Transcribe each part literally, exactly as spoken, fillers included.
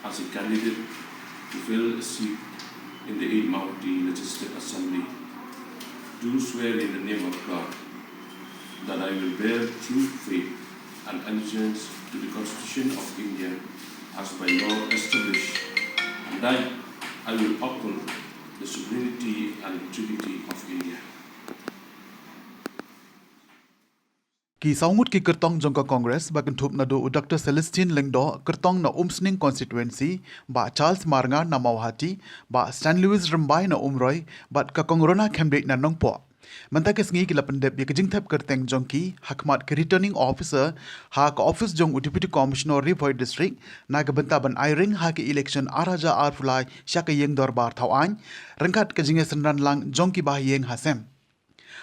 as a candidate to fill a seat in the eighth Mawhati Legislative Assembly, do swear in the name of God that I will bear true faith and allegiance to the Constitution of India as by law established, and that I will uphold the sovereignty and integrity of India. Ki saw ngut ki kyrtong jong ka Congress ba kynthup naduh u Doctor Celestine Lyngdoh, kyrtong na Umsning Constituency, Bah Charles Marngar na Mawhati, Bah Stanlewis Rymbai na Umroi, bad ka Kong Rona Khymdeit na Nongpoh. Mynta ka sngi ki la pyndep ïa ka jingthep kyrteng jong ki ha khmat ka Returning Officer ha ka office jong u Deputy Commissioner Ri Bhoi District, na ka bynta ban ai ring ha ka election ar hajar arphew lai sha ka ïing dorbar thaw aiñ, ryngkat ka jingïasynran lang jong ki bahaïing hasem.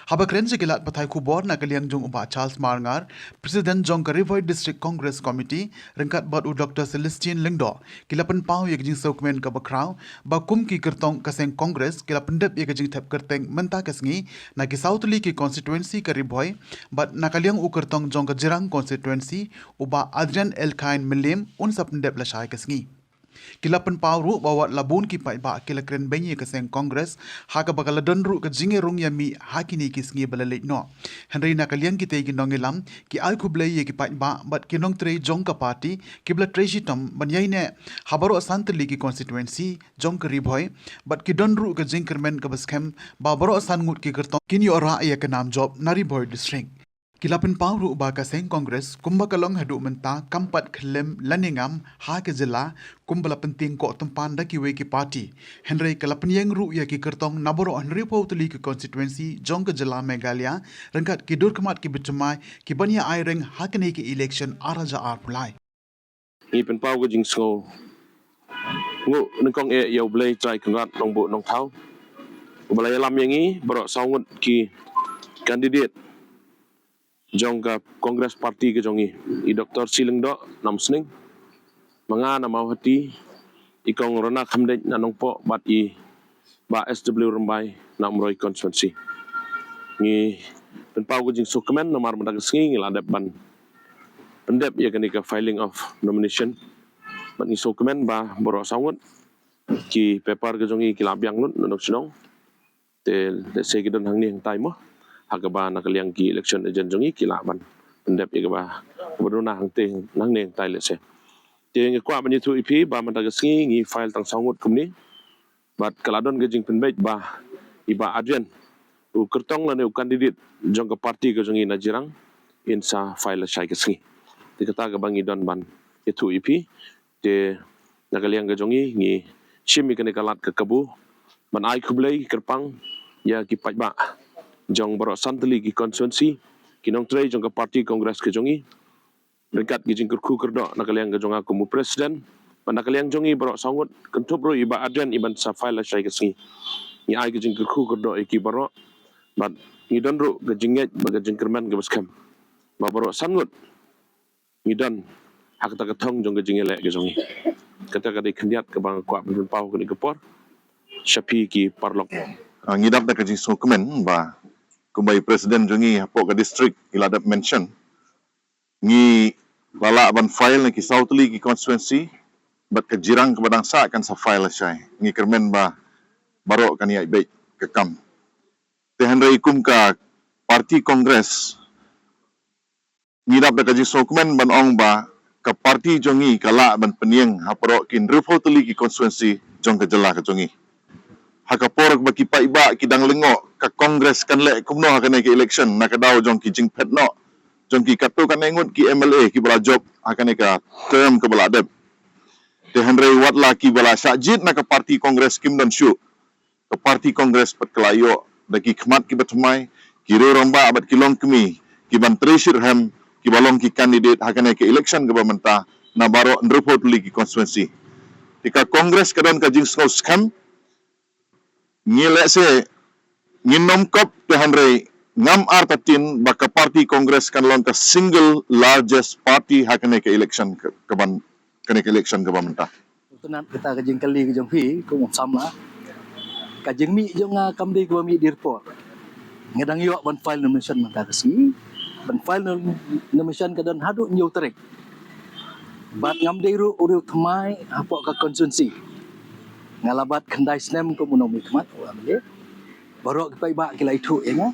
Haba kren sha ki lad pathai khubor na ka liang jong u Bah Charles Marngar, President jong ka Ri Bhoi District Congress Committee, ryngkat bad u Doctor Celestine Lyngdoh, ki la pynpaw ïa ka jingsngewkmen kaba khraw ba kum ki kyrtong ka seng Congress ki la pyndep ïa ka jingthep kyrteng mynta ka sngi na ki saw tylli ki constituency ka Ri Bhoi, bad na ka liang u kyrtong jong ka Jirang Constituency, u Bah Adrian Elkine Mylliem, un sa pyndep lashai ka sngi. Ki la pynpaw ruh ba wat la bun ki paidbah ki la kren beiñ ïa ka seng Congress ha kaba ka la don ruh ka jingïarung ïamih ha kine ki sngi ba la leit noh. Hynrei na ka liang kitei ki nongïalam, ki ai khublei ïa ki paidbah bad ki nongtrei jong ka party kiba la trei shitom ban ïaineh ha baroh san tylli ki constituency jong ka Ri Bhoi, bad ki don ruh ka jingkyrmen kaba skhem ba baroh san ngut ki kyrtong kin ïoh rah ïa ka nam jop na Ri Bhoi District. Ki la pynpaw ruh ba ka seng Congress kumba ka long haduh mynta kam pat khyllem lane ngam ha ka jylla kumba la pyntieng koh tympan da kiwei ki party. Hynrei ka la pynïeng ruh ïa ki kyrtong na baroh hynriewphew tylli ki constituency jong ka jylla Meghalaya, ryngkat ki dur khmat kiba thymmai ki ban ïa ai ring ha kane ka election ar hajar arphew lai. Ngi pynpaw ka jingsngew nguh nyngkong eh ïa U Blei Trai Kynrad Nongbuh Nongthaw uba la ïalam ïa ngi baroh saw ngut ki candidate jong ka Congress Party ka jong ngi, i Doctor C Lyngdoh na Umsning, ma nga na Mawhati, i Kong Rona Khymdeit na Nongpoh bad i Bah S W Rymbai na Umroi Constituency. Ngi pynpaw ka jingsngewkmen namar mynta ka sngi ngi la dep ban pyndep ïa kane ka filing of nomination. Bad ngi sngewkmen ba baroh saw ngut ki paper ka jong ngi ki la biang lut na dong shnong. Te lehse ki don hangne hangtai mo, ha kaba na ka liang ki election agent jong ngi ki lah ban pyndep ïa kaba, kaba duna hangte, hangne hangtai lehse. Te nga kwah ban ïathuh ïa phi ba mynta ka sngi ngi file tang saw ngut kumne. Bad ka la don ka jingpynbeit ba i Bah Adrian, u kyrtong lane u candidate jong ka party ka jong ngi na Jirang, in sa file lashai ka sngi. Te kata kaba ngi don ban ïathuh ïa phi. Te na ka liang ka jong ngi ngi shim ïa kane ka lad ka kabu ban ai khublei kyrpang ïa ki paidbah jong baroh san tylli ki constituency, ki nongtrei jong ka party Congress ka jong ngi. Ryngkat ki jingkyrkhu kyrdoh na ka liang ka jong nga kum u president, bad na ka liang jong ngi baroh saw ngut, kynthup ruh i Bah Adrian, i ban sa file lashai ka sngi. Ngi ai ki jingkyrkhu kyrdoh ïa ki baroh, bad ngi don ruh ka jingngeit bad ka jingkyrmen kaba skhem ba baroh san ngut ngi don ha kata ka thong jong ka jingïaleh ka jong ngi. Kata ka dei khyndiat kaba nga kwah ban pynpaw ha kane ka por sha phi ki paralok. Ah, ngi dap da ka jingsngewkmen ba kumba i president jong ngi hapoh ka district i la dep mention, ngi la lah ban file na ki saw tylli ki constituency, bad ka Jirang kaba dang sah kan sa file lashai. Ngi kyrmen ba baroh kan ïaid beit ka kam. Te hynrei kum ka party Congress, ngi dap da ka jingsngewkmen ban ong ba ka party jong ngi ka lah ban pynïeng ha baroh ki hynriewphew tylli ki constituency jong ka jylla ka jong ngi. Ha ka por ba ki paidbah ki dang lyngngoh ka Congress kan leh kumno ha kane ka election, na ka daw jong ki jingphet noh jong ki katto katne ngut ki M L A kiba la jop ha kane ka term kaba la dep. Te hynrei wat la kiba la shah jied na ka party Congress kim don shuh, ka party Congress pat ka la ïoh da ki khmat kiba thymmai, ki riew rangbah bad ki longkmie, ki ban trei shitrhem, kiba long ki candidate ha kane ka election kaba mynta na baroh hynriewphew tylli ki constituency. Te ka Congress ka don ka jingsngew skhem, ngi lehse ngin nym kop, te hynrei ngam artatien ba ka party Congress kan long ka single largest party ha kane ka election ka, kaban, kane ka election kaba mynta. Uta nat kata ka jingkylli ka jong phi, kum u samla. Ka jingmih jong nga kam dei kaba mih dei por. Nga dang ïoh ban file nomination mynta ka sngi. Ban file nom-, nomination ka don haduh hynñiew tarik. Bad ngam dei ruh u riew thymmai hapoh ka constituency. Nga la bat khyndai snem kum u nongmihkhmat u M L A. Baroh ki paidbah ki la ithuh ïa nga.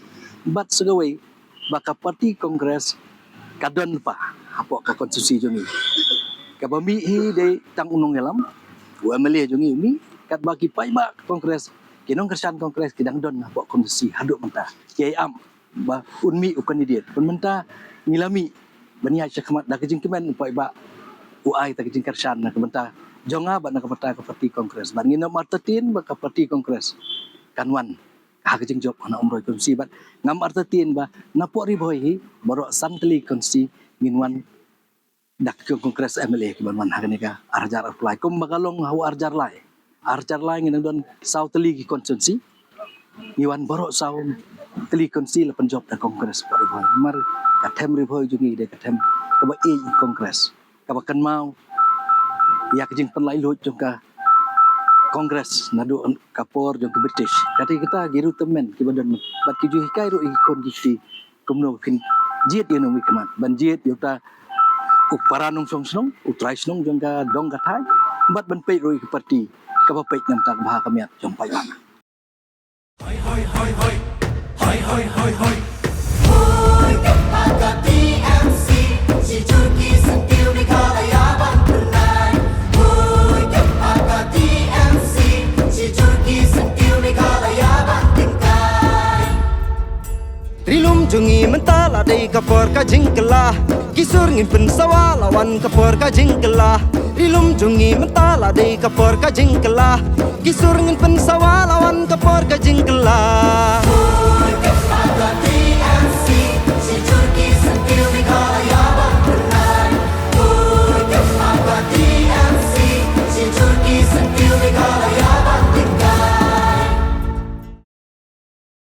Bad sa kawei ba ka party Congress ka don lypa hapoh ka constituency jong ngi. Kaba mih hi dei tang u nongïalam, u M L A jong ngi u mih, katba ki paidbah Congress, ki nongkyrshan Congress ki dang don hapoh constituency haduh mynta. Ki ïai ap ba un mih u candidate. Bad mynta ngi la mih ban ïaid shakhmat da ka jingkmen u paidbah, u ai da ka jingkyrshan na ka bynta jong nga bad na ka bynta ka party Congress. Bad ngin ym artatien ba ka party Congress kan wan ha ka jingjop ha Umroi constituency. Bad ngam artatien ba napoh Ri Bhoi hi baroh san tylli constituency ngin wan da ka Congress M L A kiban wan ha kane ka ar hajar arphew lai, kumba ka long ha u ar hajar lai. Ar hajar lai ngin don saw tylli ki constituency. Ngi wan baroh saw tylli constituency la pynjop da Congress hapoh Ri Bhoi. Namar ka them Ri Bhoi jong ngi dei ka them kaba ïeit ïa Congress, kaba kynmaw ïa ka jingpynlait luid jong ka Congress naduh ka por jong ka British. Kata kata ki riew tymmen kiba don bad ki ju hikai ruh ïa ki khun ki kti kumno phin jied ïa u nongmihkhmat, ban jied ïa uta u para nongshong shnong, u trai shnong jong ka dong ka thaiñ, bad ban peit ruh ïa ka party kaba peit na ka bynta ka bha ka miat jong paidbah. Hoi, hoi, hoi, hoi. Hoi, hoi, hoi, hoi. Hoi, ka pa ka T M C, shi jur ki syntiew Meghalaya ban pynlait. Hoi, ka pa ka T M C, shi jur ki syntiew Meghalaya ban pynlait. Ri lum jong ngi mynta la dei ka por ka jingkylla. Ki sur ngin pynsawa la wan ka por ka jingkylla. Ri lum jong ngi mynta la dei ka por ka jingkylla. Ki sur ngin pynsawa la wan ka por ka jingkylla.